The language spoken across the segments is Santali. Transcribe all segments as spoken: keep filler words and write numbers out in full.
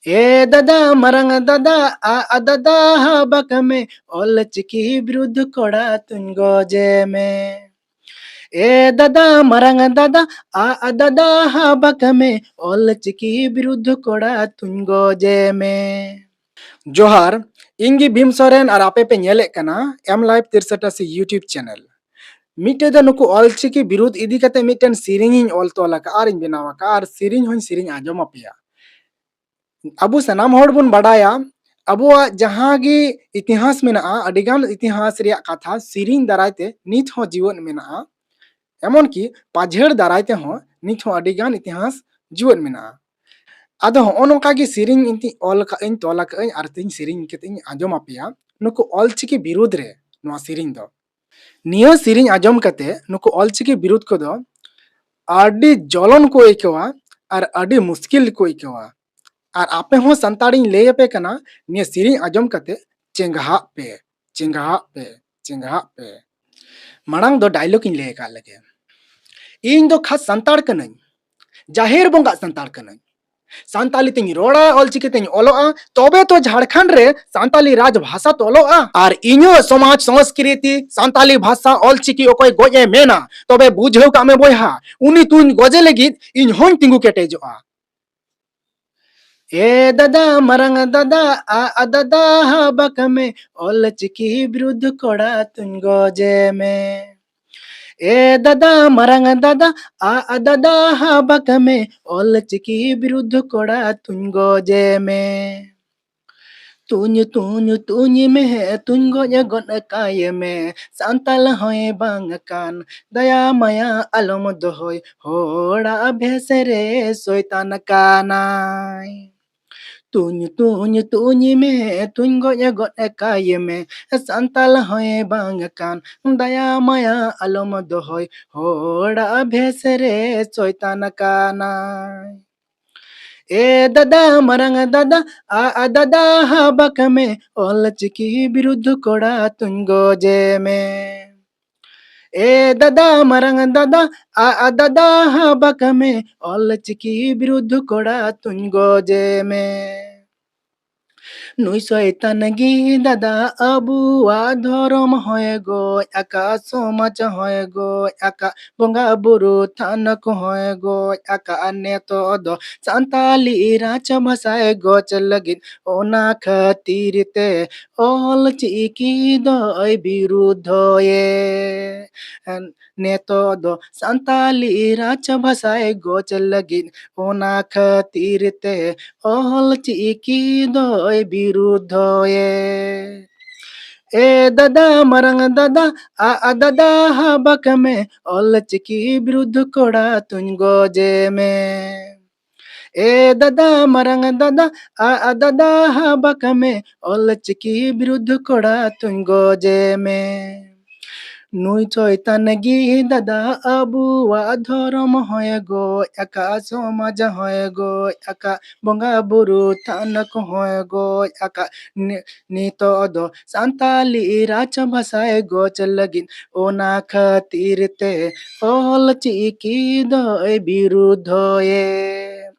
ᱮ ᱫᱟᱫᱟ ᱢᱟᱨᱟᱝ ᱫᱟᱫᱟ, ᱟ ᱟ ᱫᱟᱫᱟ ᱦᱟᱵᱟᱠ ᱢᱮ, ᱚᱞ ᱪᱤᱠᱤ ᱵᱤᱨᱩᱫᱷ ᱠᱚᱲᱟ ᱛᱩᱧ ᱜᱚᱡᱮ ᱢᱮ᱾ ᱮ ᱫᱟᱫᱟ ᱢᱟᱨᱟᱝ ᱫᱟᱫᱟ, ᱟ ᱟ ᱫᱟᱫᱟ ᱦᱟᱵᱟᱠ ᱢᱮ, ᱚᱞ ᱪᱤᱠᱤ ᱵᱤᱨᱩᱫᱷ ᱠᱚᱲᱟ ᱛᱩᱧ ᱜᱚᱡᱮ ᱢᱮ᱾ ᱡᱚᱦᱟᱨ, ᱤᱧ ᱜᱮ ᱵᱷᱤᱢ ᱥᱚᱨᱮᱱ ᱟᱨ ᱟᱯᱮ ᱯᱮ ᱧᱮᱞᱮᱫ ᱠᱟᱱᱟ M Live ᱛᱤᱨᱥᱟᱴᱟᱥᱤ YouTube channel᱾ ᱢᱤᱫᱴᱮᱡ ᱫᱚ ᱱᱩᱠᱩ ᱚᱞᱪᱤᱠᱤ ᱵᱤᱨᱩᱫᱷ ᱤᱫᱤ ᱠᱟᱛᱮ ᱢᱤᱫᱴᱮᱱ ᱥᱮᱨᱮᱧ ᱤᱧ ᱚᱞ ᱛᱚᱞ ᱟᱠᱟᱫᱼᱟ ᱟᱨ ᱤᱧ ᱵᱮᱱᱟᱣ ᱟᱠᱟᱫᱼᱟ, ᱟᱨ ᱥᱮᱨᱮᱧ ᱦᱚᱸᱧ ᱥᱮᱨᱮᱧ ᱟᱸᱡᱚᱢ ᱟᱯᱮᱭᱟ᱾ ᱟᱵᱚ ᱥᱟᱱᱟᱢ ᱦᱚᱲ ᱵᱚᱱ ᱵᱟᱰᱟᱭᱟ, ᱟᱵᱚᱣᱟᱜ ᱡᱟᱦᱟᱸ ᱜᱮ ᱤᱛᱤᱦᱟᱥ ᱢᱮᱱᱟᱜᱼᱟ, ᱟᱹᱰᱤᱜᱟᱱ ᱤᱛᱤᱦᱟᱥ ᱨᱮᱭᱟᱜ ᱠᱟᱛᱷᱟ ᱥᱮᱨᱮᱧ ᱫᱟᱨᱟᱭ ᱛᱮ ᱱᱤᱛ ᱦᱚᱸ ᱡᱤᱣᱮᱫ ᱢᱮᱱᱟᱜᱼᱟ᱾ ᱮᱢᱚᱱ ᱠᱤ ᱯᱟᱡᱷᱮᱲ ᱫᱟᱨᱟᱭ ᱛᱮᱦᱚᱸ ᱱᱤᱛ ᱦᱚᱸ ᱟᱹᱰᱤᱜᱟᱱ ᱤᱛᱤᱦᱟᱥ ᱡᱤᱣᱮᱫ ᱢᱮᱱᱟᱜᱼᱟ᱾ ᱟᱫᱚ ᱦᱚᱸᱜᱼᱚ ᱱᱚᱝᱠᱟ ᱜᱮ ᱥᱮᱨᱮᱧ ᱤᱧ ᱚᱞ ᱠᱟᱜ ᱟᱹᱧ, ᱛᱚᱞ ᱟᱠᱟᱜ ᱟᱹᱧ, ᱟᱨ ᱛᱤᱧ ᱥᱮᱨᱮᱧ ᱠᱟᱛᱮ ᱤᱧ ᱟᱸᱡᱚᱢ ᱟᱯᱮᱭᱟ᱾ ᱱᱩᱠᱩ ᱚᱞᱪᱤᱠᱤ ᱵᱤᱨᱩᱫᱷ ᱨᱮ ᱱᱚᱣᱟ ᱥᱮᱨᱮᱧ ᱫᱚ᱾ ᱱᱤᱭᱟᱹ ᱥᱮᱨᱮᱧ ᱟᱸᱡᱚᱢ ᱠᱟᱛᱮ ᱱᱩᱠᱩ ᱚᱞᱪᱤᱠᱤ ᱵᱤᱨᱩᱫᱷ ᱠᱚᱫᱚ ᱟᱹᱰᱤ ᱡᱚᱞᱚᱱ ᱠᱚ ᱟᱹᱭᱠᱟᱹᱣᱟ ᱟᱨ ᱟᱹᱰᱤ ᱢᱩᱥᱠᱤᱞ ᱠᱚ ᱟᱹᱭᱠᱟᱹᱣᱟ᱾ ᱟᱨ ᱟᱯᱮ ᱦᱚᱸ ᱥᱟᱱᱛᱟᱲᱤᱧ ᱞᱟᱹᱭ ᱟᱯᱮ ᱠᱟᱱᱟ, ᱱᱤᱭᱟᱹ ᱥᱮᱨᱮᱧ ᱟᱸᱡᱚᱢ ᱠᱟᱛᱮ ᱪᱮᱸᱜᱷᱟᱜ ᱯᱮ, ᱪᱮᱸᱜᱷᱟᱜ ᱯᱮ, ᱪᱮᱸᱜᱷᱟᱜ ᱯᱮ᱾ ᱢᱟᱲᱟᱝ ᱫᱚ dialogue ᱤᱧ ᱞᱟᱹᱭ ᱟᱠᱟᱫ ᱞᱮᱜᱮ᱾ ᱤᱧ ᱫᱚ ᱠᱷᱟᱥ ᱥᱟᱱᱛᱟᱲ ᱠᱟᱹᱱᱟᱹᱧ, ᱡᱟᱦᱮᱨ ᱵᱚᱸᱜᱟ ᱥᱟᱱᱛᱟᱲ ᱠᱟᱹᱱᱟᱹᱧ᱾ ᱥᱟᱱᱛᱟᱞᱤ ᱛᱤᱧ ᱨᱚᱲᱟ, ᱚᱞᱪᱤᱠᱤ ᱛᱤᱧ ᱚᱞᱚᱜᱼᱟ, ᱛᱚᱵᱮ ᱛᱚ ᱡᱷᱟᱲᱠᱷᱚᱸᱰ ᱨᱮ ᱥᱟᱱᱛᱟᱞᱤ ᱨᱟᱡᱽ ᱵᱷᱟᱥᱟ ᱛᱚᱞᱚᱜᱼᱟ᱾ ᱟᱨ ᱤᱧᱟᱹᱜ ᱥᱚᱢᱟᱡᱽ ᱥᱚᱝᱥᱠᱨᱤᱛᱤ, ᱥᱟᱱᱛᱟᱞᱤ ᱵᱷᱟᱥᱟ, ᱚᱞᱪᱤᱠᱤ ᱚᱠᱚᱭ ᱜᱚᱡ ᱮ ᱢᱮᱱᱟ, ᱛᱚᱵᱮ ᱵᱩᱡᱷᱟᱹᱣ ᱠᱟᱜ ᱢᱮ ᱵᱚᱭᱦᱟ, ᱩᱱᱤ ᱛᱩᱧ ᱜᱚᱡᱮ ᱞᱟᱹᱜᱤᱫ ᱤᱧ ᱦᱚᱸᱧ ᱛᱤᱸᱜᱩ ᱠᱮᱴᱮᱡᱚᱜᱼᱟ᱾ ᱮ ᱫᱟᱫᱟ ᱢᱟᱨᱟᱝ ᱫᱟᱫᱟ, ᱟ ᱟ ᱫᱟᱫᱟ ᱦᱟᱵᱟᱠ ᱢᱮ, ᱚᱞ ᱪᱤᱠᱤ ᱵᱤᱨᱩᱫᱷ ᱠᱚᱲᱟ ᱛᱩᱧ ᱜᱚᱡᱮ ᱢᱮ᱾ ᱮ ᱫᱟᱫᱟ ᱢᱟᱨᱟᱝ ᱫᱟᱫᱟ, ᱟ ᱟ ᱫᱟᱫᱟ ᱦᱟᱵᱟᱠ ᱢᱮ, ᱚᱞ ᱪᱤᱠᱤ ᱵᱤᱨᱩᱫᱷ ᱠᱚᱲᱟ ᱛᱩᱧ ᱜᱚᱡᱮ ᱢᱮ᱾ ᱛᱩᱧ ᱛᱩᱧ ᱛᱩᱧ ᱢᱮ, ᱛᱩᱧ ᱜᱚᱡ ᱜᱚᱫ ᱠᱟᱭ ᱢᱮ, ᱥᱟᱱᱛᱟᱞ ᱦᱚᱸᱭ ᱵᱟᱝ ᱠᱟᱱ, ᱫᱟᱭᱟ ᱢᱟᱭᱟ ᱟᱞᱚᱢ ᱫᱚᱦᱚᱭ, ᱦᱚᱲᱟᱜ ᱵᱷᱮᱥ ᱨᱮ ᱥᱚᱭᱛᱟᱱ ᱠᱟᱱᱟᱭ᱾ ᱛᱩᱧ ᱛᱩᱧ ᱛᱩᱧ ᱢᱮ, ᱛᱩᱧ ᱜᱚᱡ ᱜᱚᱫ ᱠᱟᱭ ᱢᱮ, ᱥᱟᱱᱛᱟᱞ ᱦᱚᱸᱭ ᱵᱟᱝ ᱠᱟᱱ, ᱫᱟᱭᱟ ᱢᱟᱭᱟ ᱟᱞᱚᱢ ᱫᱚᱦᱚᱭ, ᱦᱚᱲᱟᱜ ᱵᱷᱮᱥ ᱨᱮ ᱥᱚᱭᱛᱟᱱ ᱠᱟᱱᱟᱭ᱾ ᱮ ᱫᱟᱫᱟ ᱢᱟᱨᱟᱝ ᱫᱟᱫᱟ, ᱟ ᱟ ᱫᱟᱫᱟ ᱦᱟᱵᱟᱠ ᱢᱮ, ᱚᱞ ᱪᱤᱠᱤ ᱵᱤᱨᱩᱫᱷ ᱠᱚᱲᱟ ᱛᱩᱧ ᱜᱚᱡᱮ ᱢᱮ᱾ ᱮ ᱫᱟᱫᱟ ᱢᱟᱨᱟᱝ ᱫᱟᱫᱟ, ᱟ ᱟ ᱫᱟᱫᱟ ᱦᱟᱵᱟᱠ ᱢᱮ, ᱚᱞ ᱪᱤᱠᱤ ᱵᱤᱨᱩᱫᱷ ᱠᱚᱲᱟ ᱛᱩᱧ ᱜᱚᱡᱮ ᱢᱮ᱾ ᱱᱩᱭ ᱥᱚᱭᱛᱟᱱ ᱜᱮ ᱫᱟᱫᱟ ᱟᱵᱚᱣᱟᱜ ᱫᱷᱚᱨᱚᱢ ᱦᱚᱸᱭ ᱜᱚᱡ ᱟᱠᱟᱫ, ᱥᱚᱢᱟᱡᱽ ᱦᱚᱸᱭ ᱜᱚᱡ ᱟᱠᱟᱫ, ᱵᱚᱸᱜᱟ ᱵᱩᱨᱩ ᱛᱷᱟᱱ ᱠᱚᱦᱚᱸᱭ ᱜᱚᱡ ᱟᱠᱟᱫ᱾ ᱱᱤᱛᱚᱜ ᱫᱚ ᱥᱟᱱᱛᱟᱞᱤ ᱨᱟᱡᱽ ᱵᱷᱟᱥᱟᱭ ᱜᱚᱡ ᱞᱟᱹᱜᱤᱫ, ᱚᱱᱟ ᱠᱷᱟᱹᱛᱤᱨ ᱛᱮ ᱚᱞ ᱪᱤᱠᱤ ᱫᱚᱭ ᱵᱤᱨᱩᱫᱷᱚᱭᱮ᱾ ᱱᱤᱛᱚᱜ ᱫᱚ ᱥᱟᱱᱛᱟᱞᱤ ᱨᱟᱡᱽ ᱵᱷᱟᱥᱟᱭ ᱜᱚᱡ ᱞᱟᱹᱜᱤᱫ, ᱚᱱᱟ ᱠᱷᱟᱹᱛᱤᱨ ᱛᱮ ᱚᱞ ᱪᱤᱠᱤ ᱫᱚᱭ ᱵᱤᱨᱩᱫᱷᱚᱭᱮ᱾ ᱮ ᱫᱟᱫᱟ ᱢᱟᱨᱟᱝ ᱫᱟᱫᱟ, ᱟ ᱟ ᱫᱟᱫᱟ ᱦᱟᱵᱟᱠ ᱢᱮ, ᱚᱞ ᱪᱤᱠᱤ ᱵᱤᱨᱩᱫᱷ ᱠᱚᱲᱟ ᱛᱩᱧ ᱜᱚᱡᱮ ᱢᱮ᱾ ᱮ ᱫᱟᱫᱟ ᱢᱟᱨᱟᱝ ᱫᱟᱫᱟ, ᱟ ᱟ ᱫᱟᱫᱟ ᱦᱟᱵᱟᱠ ᱢᱮ, ᱚᱞ ᱪᱤᱠᱤ ᱵᱤᱨᱩᱫᱷ ᱠᱚᱲᱟ ᱛᱩᱧ ᱜᱚᱡᱮ ᱢᱮ᱾ ᱱᱩᱭ ᱥᱚᱭᱛᱟᱱ ᱜᱮ ᱫᱟᱫᱟ ᱟᱵᱚᱣᱟᱜ ᱫᱷᱚᱨᱚᱢ ᱦᱚᱸᱭ ᱜᱚᱡ ᱟᱠᱟᱫ, ᱥᱚᱢᱟᱡᱽ ᱦᱚᱸᱭ ᱜᱚᱡ ᱟᱠᱟᱫ, ᱵᱚᱸᱜᱟ ᱵᱩᱨᱩ ᱛᱷᱟᱱ ᱠᱚᱦᱚᱸᱭ ᱜᱚᱡ ᱟᱠᱟᱫ᱾ ᱱᱤ-, ᱱᱤᱛᱚᱜ ᱫᱚ ᱥᱟᱱᱛᱟᱞᱤ ᱨᱟᱡᱽ ᱵᱷᱟᱥᱟᱭ ᱜᱚᱡ ᱞᱟᱹᱜᱤᱫ, ᱚᱱᱟ ᱠᱷᱟᱹᱛᱤᱨ ᱛᱮ ᱚᱞ ᱪᱤᱠᱤ ᱫᱚᱭ ᱵᱤᱨᱩᱫᱷᱚᱭᱮ᱾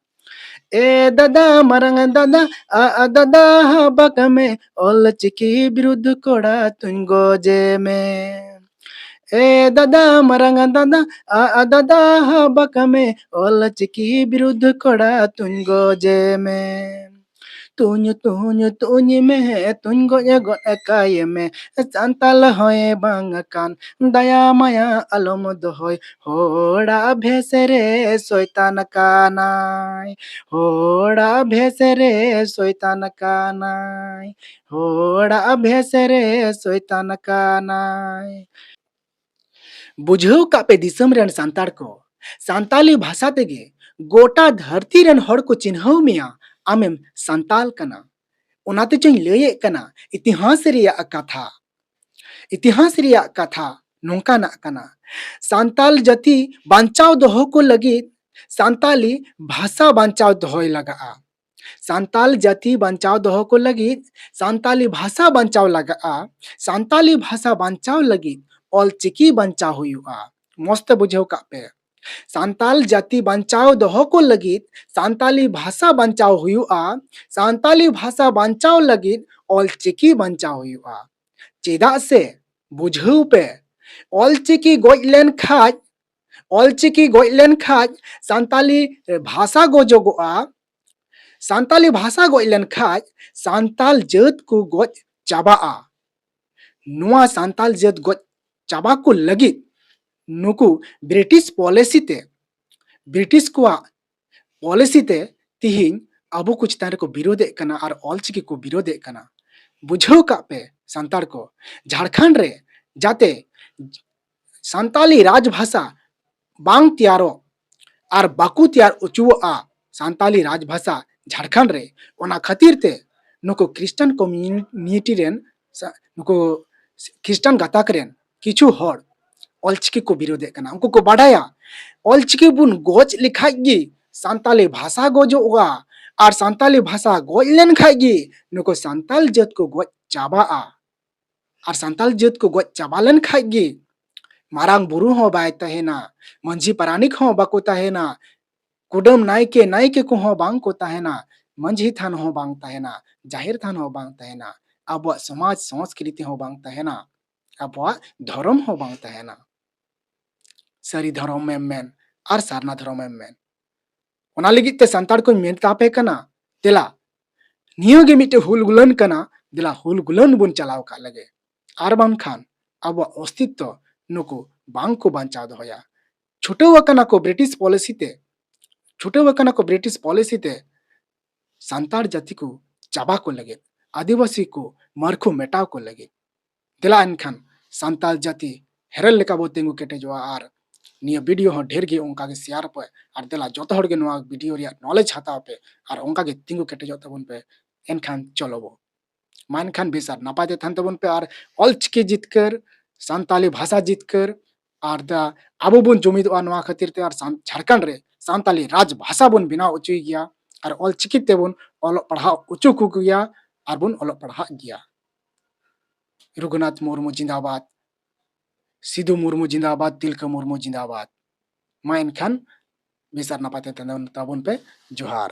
ᱮ ᱫᱟᱫᱟ ᱢᱟᱨᱟᱝ ᱫᱟᱫᱟ, ᱟ ᱟ ᱫᱟᱫᱟ ᱦᱟᱵᱟᱠ ᱢᱮ, ᱚᱞ ᱪᱤᱠᱤ ᱵᱤᱨᱩᱫᱷ ᱠᱚᱲᱟ ᱛᱩᱧ ᱜᱚᱡᱮ ᱢᱮ᱾ ᱮ ᱫᱟᱫᱟ ᱢᱟᱨᱟᱝ ᱫᱟᱫᱟ, ᱟ ᱟ ᱫᱟᱫᱟ ᱦᱟᱵᱟᱠ ᱢᱮ, ᱚᱞ ᱪᱤᱠᱤ ᱵᱤᱨᱩᱫᱷ ᱠᱚᱲᱟ ᱛᱩᱧ ᱜᱚᱡᱮ ᱢᱮ᱾ ᱛᱩᱧ ᱛᱩᱧ ᱛᱩᱧ ᱢᱮ, ᱛᱩᱧ ᱜᱚᱡ ᱜᱚᱫ ᱠᱟᱭ ᱢᱮ, ᱥᱟᱱᱛᱟᱞ ᱦᱚᱸᱭ ᱵᱟᱝ ᱠᱟᱱ, ᱫᱟᱭᱟ ᱢᱟᱭᱟ ᱟᱞᱚᱢ ᱫᱚᱦᱚᱭ, ᱦᱚᱲᱟᱜ ᱵᱷᱮᱥ ᱨᱮ ᱥᱚᱭᱛᱟᱱ ᱠᱟᱱᱟᱭ, ᱦᱚᱲᱟᱜ ᱵᱷᱮᱥ ᱨᱮ ᱥᱚᱭᱛᱟᱱ ᱠᱟᱱᱟᱭ, ᱦᱚᱲᱟᱜ ᱵᱷᱮᱥ ᱨᱮ ᱥᱚᱭᱛᱟᱱ ᱠᱟᱱᱟᱭ᱾ ᱵᱩᱡᱷᱟᱹᱣ ᱠᱟᱜ ᱯᱮ ᱫᱤᱥᱚᱢ ᱨᱮᱱ ᱥᱟᱱᱛᱟᱲ ᱠᱚ, ᱥᱟᱱᱛᱟᱞᱤ ᱵᱷᱟᱥᱟ ᱛᱮᱜᱮ ᱜᱚᱴᱟ ᱫᱷᱟᱹᱨᱛᱤ ᱨᱮᱱ ᱦᱚᱲ ᱠᱚ ᱪᱤᱱᱦᱟᱹᱣ ᱢᱮᱭᱟ, ᱟᱢᱮᱢ ᱥᱟᱱᱛᱟᱞ ᱠᱟᱱᱟ᱾ ᱚᱱᱟ ᱛᱮᱪᱚᱧ ᱞᱟᱹᱭᱮᱫ ᱠᱟᱱᱟ ᱤᱛᱤᱦᱟᱥ ᱨᱮᱭᱟᱜ ᱠᱟᱛᱷᱟ᱾ ᱤᱛᱤᱦᱟᱥ ᱨᱮᱭᱟᱜ ᱠᱟᱛᱷᱟ ᱱᱚᱝᱠᱟᱱᱟᱜ ᱠᱟᱱᱟ, ᱥᱟᱱᱛᱟᱞ ᱡᱟᱹᱛᱤ ᱵᱟᱧᱪᱟᱣ ᱫᱚᱦᱚ ᱠᱚ ᱞᱟᱹᱜᱤᱫ, ᱥᱟᱱᱛᱟᱞᱤ ᱵᱷᱟᱥᱟ ᱵᱟᱧᱪᱟᱣ ᱫᱚᱦᱚᱭ ᱞᱟᱜᱟᱜᱼᱟ᱾ ᱥᱟᱱᱛᱟᱞ ᱡᱟᱹᱛᱤ ᱵᱟᱧᱪᱟᱣ ᱫᱚᱦᱚ ᱠᱚ ᱞᱟᱹᱜᱤᱫ ᱥᱟᱱᱛᱟᱞᱤ ᱵᱷᱟᱥᱟ ᱵᱟᱧᱪᱟᱣ ᱞᱟᱜᱟᱜᱼᱟ᱾ ᱥᱟᱱᱛᱟᱞᱤ ᱵᱷᱟᱥᱟ ᱵᱟᱧᱪᱟᱣ ᱞᱟᱹᱜᱤᱫ ᱚᱞ ᱪᱤᱠᱤ ᱵᱟᱧᱪᱟᱣ ᱦᱩᱭᱩᱜᱼᱟ᱾ ᱢᱚᱸᱡᱽ ᱛᱮ ᱵᱩᱡᱷᱟᱹᱣ ᱠᱟᱜ ᱯᱮ, ᱥᱟᱱᱛᱟᱞ ᱡᱟᱹᱛᱤ ᱵᱟᱧᱪᱟᱣ ᱫᱚᱦᱚ ᱠᱚ ᱞᱟᱹᱜᱤᱫ ᱥᱟᱱᱛᱟᱞᱤ ᱵᱷᱟᱥᱟ ᱵᱟᱧᱪᱟᱣ ᱦᱩᱭᱩᱜᱼᱟ᱾ ᱥᱟᱱᱛᱟᱞᱤ ᱵᱷᱟᱥᱟ ᱵᱟᱧᱪᱟᱣ ᱞᱟᱹᱜᱤᱫ ᱚᱞ ᱪᱤᱠᱤ ᱵᱟᱧᱪᱟᱣ ᱦᱩᱭᱩᱜᱼᱟ᱾ ᱪᱮᱫᱟᱜ ᱥᱮ, ᱵᱩᱡᱷᱟᱹᱣ ᱯᱮ, ᱚᱞ ᱪᱤᱠᱤ ᱜᱚᱡ ᱞᱮᱱ ᱠᱷᱟᱡ, ᱚᱞ ᱪᱤᱠᱤ ᱜᱚᱡ ᱞᱮᱱ ᱠᱷᱟᱡ ᱥᱟᱱᱛᱟᱞᱤ ᱵᱷᱟᱥᱟ ᱜᱚᱡᱚᱜᱚᱜᱼᱟ᱾ ᱥᱟᱱᱛᱟᱞᱤ ᱵᱷᱟᱥᱟ ᱜᱚᱡ ᱞᱮᱱ ᱠᱷᱟᱡ ᱥᱟᱱᱛᱟᱞ ᱡᱟᱹᱛ ᱠᱚ ᱜᱚᱡ ᱪᱟᱵᱟᱜᱼᱟ᱾ ᱱᱚᱣᱟ ᱥᱟᱱᱛᱟᱞ ᱡᱟᱹᱛ ᱜᱚᱡ ᱪᱟᱵᱟ ᱠᱚ ᱞᱟᱹᱜᱤᱫ ᱱᱩᱠᱩ ᱵᱨᱤᱴᱤᱥ ᱯᱚᱞᱤᱥᱤ ᱛᱮ, ᱵᱨᱤᱴᱤᱥ ᱠᱚᱣᱟᱜ ᱯᱚᱞᱤᱥᱤ ᱛᱮ ᱛᱤᱦᱤᱧ ᱟᱵᱚ ᱠᱚ ᱪᱮᱛᱟᱱ ᱨᱮᱠᱚ ᱵᱤᱨᱳᱫᱷᱮᱫ ᱠᱟᱱᱟ ᱟᱨ ᱚᱞᱪᱤᱠᱤ ᱠᱚ ᱵᱤᱨᱳᱫᱷᱮᱫ ᱠᱟᱱᱟ᱾ ᱵᱩᱡᱷᱟᱹᱣ ᱠᱟᱜ ᱯᱮ ᱥᱟᱱᱛᱟᱲ ᱠᱚ, ᱡᱷᱟᱲᱠᱷᱚᱸᱰ ᱨᱮ ᱡᱟᱛᱮ ᱥᱟᱱᱛᱟᱞᱤ ᱨᱟᱡᱽ ᱵᱷᱟᱥᱟ ᱵᱟᱝ ᱛᱮᱭᱟᱨᱚᱜ ᱟᱨ ᱵᱟᱠᱚ ᱛᱮᱭᱟᱨ ᱦᱚᱪᱚᱣᱟᱜᱼᱟ ᱥᱟᱱᱛᱟᱞᱤ ᱨᱟᱡᱽ ᱵᱷᱟᱥᱟ ᱡᱷᱟᱲᱠᱷᱚᱸᱰ ᱨᱮ᱾ ᱚᱱᱟ ᱠᱷᱟᱹᱛᱤᱨ ᱛᱮ ᱱᱩᱠᱩ ᱠᱷᱨᱤᱥᱴᱟᱱ ᱠᱚᱢᱤᱭᱩᱱᱤᱴᱤ ᱨᱮᱱ ᱥᱟ-, ᱱᱩᱠᱩ ᱠᱷᱨᱤᱥᱴᱟᱱ ᱜᱟᱛᱟᱠ ᱨᱮᱱ ᱠᱤᱪᱷᱩ ᱦᱚᱲ ᱚᱞᱪᱤᱠᱤ ᱠᱚ ᱵᱤᱨᱳᱫᱷᱮᱫ ᱠᱟᱱᱟ᱾ ᱩᱱᱠᱩ ᱠᱚ ᱵᱟᱰᱟᱭᱟ ᱚᱞᱪᱤᱠᱤ ᱵᱚᱱ ᱜᱚᱡ ᱞᱮᱠᱷᱟᱡ ᱜᱮ ᱥᱟᱱᱛᱟᱞᱤ ᱵᱷᱟᱥᱟ ᱜᱚᱡᱚᱜᱼᱟ, ᱟᱨ ᱥᱟᱱᱛᱟᱞᱤ ᱵᱷᱟᱥᱟ ᱜᱚᱡ ᱞᱮᱱ ᱠᱷᱟᱡ ᱜᱮ ᱱᱩᱠᱩ ᱥᱟᱱᱛᱟᱞ ᱡᱟᱹᱛ ᱠᱚ ᱜᱚᱡ ᱪᱟᱵᱟᱜᱼᱟ᱾ ᱟᱨ ᱥᱟᱱᱛᱟᱞ ᱡᱟᱹᱛ ᱠᱚ ᱜᱚᱡ ᱪᱟᱵᱟ ᱞᱮᱱ ᱠᱷᱟᱡ ᱜᱮ ᱢᱟᱨᱟᱝ ᱵᱩᱨᱩ ᱦᱚᱸ ᱵᱟᱭ ᱛᱟᱦᱮᱱᱟ, ᱢᱟᱹᱡᱷᱤ ᱯᱟᱨᱟᱱᱤᱠ ᱦᱚᱸ ᱵᱟᱠᱚ ᱛᱟᱦᱮᱱᱟ, ᱠᱩᱰᱟᱹᱢ ᱱᱟᱭᱠᱮ, ᱱᱟᱭᱠᱮ ᱠᱚᱦᱚᱸ ᱵᱟᱝ ᱠᱚ ᱛᱟᱦᱮᱱᱟ, ᱢᱟᱹᱡᱷᱤ ᱛᱷᱟᱱ ᱦᱚᱸ ᱵᱟᱝ ᱛᱟᱦᱮᱱᱟ, ᱡᱟᱦᱮᱨ ᱛᱷᱟᱱ ᱦᱚᱸ ᱵᱟᱝ ᱛᱟᱦᱮᱱᱟ, ᱟᱵᱚᱣᱟᱜ ᱥᱚᱢᱟᱡᱽ ᱥᱚᱝᱥᱠᱨᱤᱛᱤ ᱦᱚᱸ ᱵᱟᱝ ᱛᱟᱦᱮᱱᱟ, ᱟᱵᱚᱣᱟᱜ ᱫᱷᱚᱨᱚᱢ ᱦᱚᱸ ᱵᱟᱝ ᱛᱟᱦᱮᱱᱟ᱾ ᱥᱟᱹᱨᱤ ᱫᱷᱚᱨᱚᱢ ᱮᱢ ᱢᱮᱱ ᱟᱨ ᱥᱟᱨᱱᱟ ᱫᱷᱚᱨᱚᱢ ᱮᱢ ᱢᱮᱱ, ᱚᱱᱟ ᱞᱟᱹᱜᱤᱫ ᱛᱮ ᱥᱟᱱᱛᱟᱲ ᱠᱚᱧ ᱢᱮᱛᱟ ᱯᱮ ᱠᱟᱱᱟ, ᱫᱮᱞᱟ, ᱱᱤᱭᱟᱹ ᱜᱮ ᱢᱤᱫᱴᱮᱡ ᱦᱩᱞ ᱜᱩᱞᱟᱹᱱ ᱠᱟᱱᱟ, ᱫᱮᱞᱟ ᱦᱩᱞ ᱜᱩᱞᱟᱹᱱ ᱵᱚᱱ ᱪᱟᱞᱟᱣ ᱠᱟᱜ ᱞᱮᱜᱮ, ᱟᱨ ᱵᱟᱝᱠᱷᱟᱱ ᱟᱵᱚᱣᱟᱜ ᱚᱥᱛᱤᱛᱛᱚ ᱱᱩᱠᱩ ᱵᱟᱝ ᱠᱚ ᱵᱟᱧᱪᱟᱣ ᱫᱚᱦᱚᱭᱟ᱾ ᱪᱷᱩᱴᱟᱹᱣ ᱟᱠᱟᱱᱟ ᱠᱚ ᱵᱨᱤᱴᱤᱥ ᱯᱚᱞᱤᱥᱤ ᱛᱮ, ᱪᱷᱩᱴᱟᱹᱣ ᱟᱠᱟᱱᱟ ᱠᱚ ᱵᱨᱤᱴᱤᱥ ᱯᱚᱞᱤᱥᱤ ᱛᱮ ᱥᱟᱱᱛᱟᱲ ᱡᱟᱹᱛᱤ ᱠᱚ ᱪᱟᱵᱟ ᱠᱚ ᱞᱟᱹᱜᱤᱫ, ᱟᱹᱫᱤᱵᱟᱹᱥᱤ ᱠᱚ ᱢᱟᱹᱨᱠᱷᱩ ᱢᱮᱴᱟᱣ ᱠᱚ ᱞᱟᱹᱜᱤᱫ᱾ ᱫᱮᱞᱟ ᱮᱱᱠᱷᱟᱱ ᱥᱟᱱᱛᱟᱲ ᱡᱟᱹᱛᱤ ᱦᱮᱨᱮᱞ ᱞᱮᱠᱟ ᱵᱚ ᱛᱤᱸᱜᱩ ᱠᱮᱴᱮᱡᱚᱜᱼᱟ᱾ ᱟᱨ ᱱᱤᱭᱟᱹ ᱵᱷᱤᱰᱤᱭᱳ ᱦᱚᱸ ᱰᱷᱮᱨ ᱜᱮ ᱚᱱᱠᱟ ᱜᱮ ᱥᱮᱭᱟᱨ ᱯᱮ, ᱟᱨ ᱫᱮᱞᱟ ᱡᱚᱛᱚ ᱦᱚᱲ ᱜᱮ ᱱᱚᱣᱟ ᱵᱷᱤᱰᱤᱭᱳ ᱨᱮᱭᱟᱜ ᱱᱚᱞᱮᱡᱽ ᱦᱟᱛᱟᱣ ᱯᱮ ᱟᱨ ᱚᱱᱠᱟ ᱜᱮ ᱛᱤᱸᱜᱩ ᱠᱮᱴᱮᱡᱚᱜ ᱛᱟᱵᱚᱱ ᱯᱮ᱾ ᱮᱱᱠᱷᱟᱱ ᱪᱚᱞᱚ ᱵᱚ, ᱢᱟ ᱮᱱᱠᱷᱟᱱ ᱵᱮᱥ ᱟᱨ ᱱᱟᱯᱟᱭ ᱛᱮ ᱛᱟᱦᱮᱱ ᱛᱟᱵᱚᱱ ᱯᱮ᱾ ᱟᱨ ᱚᱞᱪᱤᱠᱤ ᱡᱤᱛᱠᱟᱹᱨ, ᱥᱟᱱᱛᱟᱞᱤ ᱵᱷᱟᱥᱟ ᱡᱤᱛᱠᱟᱹᱨ, ᱟᱨ ᱫᱟ ᱟᱵᱚ ᱵᱚᱱ ᱡᱩᱢᱤᱫᱚᱜᱼᱟ ᱱᱚᱣᱟ ᱠᱷᱟᱹᱛᱤᱨ ᱛᱮ, ᱟᱨ ᱥᱟᱱ-, ᱡᱷᱟᱲᱠᱷᱚᱸᱰ ᱨᱮ ᱥᱟᱱᱛᱟᱞᱤ ᱨᱟᱡᱽ ᱵᱷᱟᱥᱟ ᱵᱚᱱ ᱵᱮᱱᱟᱣ ᱦᱚᱪᱚᱭ ᱜᱮᱭᱟ, ᱟᱨ ᱚᱞᱪᱤᱠᱤ ᱛᱮᱵᱚᱱ ᱚᱞᱚᱜ ᱯᱟᱲᱦᱟᱣ ᱦᱚᱪᱚ ᱠᱚ ᱜᱮᱭᱟ, ᱟᱨ ᱵᱚᱱ ᱚᱞᱚᱜ ᱯᱟᱲᱦᱟᱜ ᱜᱮᱭᱟ᱾ ᱨᱚᱜᱷᱩᱱᱟᱛᱷ ᱢᱩᱨᱢᱩ ᱡᱤᱱᱫᱟᱵᱟᱫᱽ᱾ ᱥᱤᱫᱩ ᱢᱩᱨᱢᱩ ᱡᱤᱸᱫᱟᱵᱟᱫ, ᱛᱤᱞᱠᱟᱹ ᱢᱩᱨᱢᱩ ᱡᱤᱸᱫᱟᱵᱟᱫ᱾ ᱢᱟ ᱮᱱᱠᱷᱟᱱ ᱵᱮᱥ ᱟᱨ ᱱᱟᱯᱟᱭ ᱛᱮ ᱛᱟᱦᱮᱱ ᱛᱟᱵᱚᱱ ᱯᱮ᱾ ᱡᱚᱦᱟᱨ᱾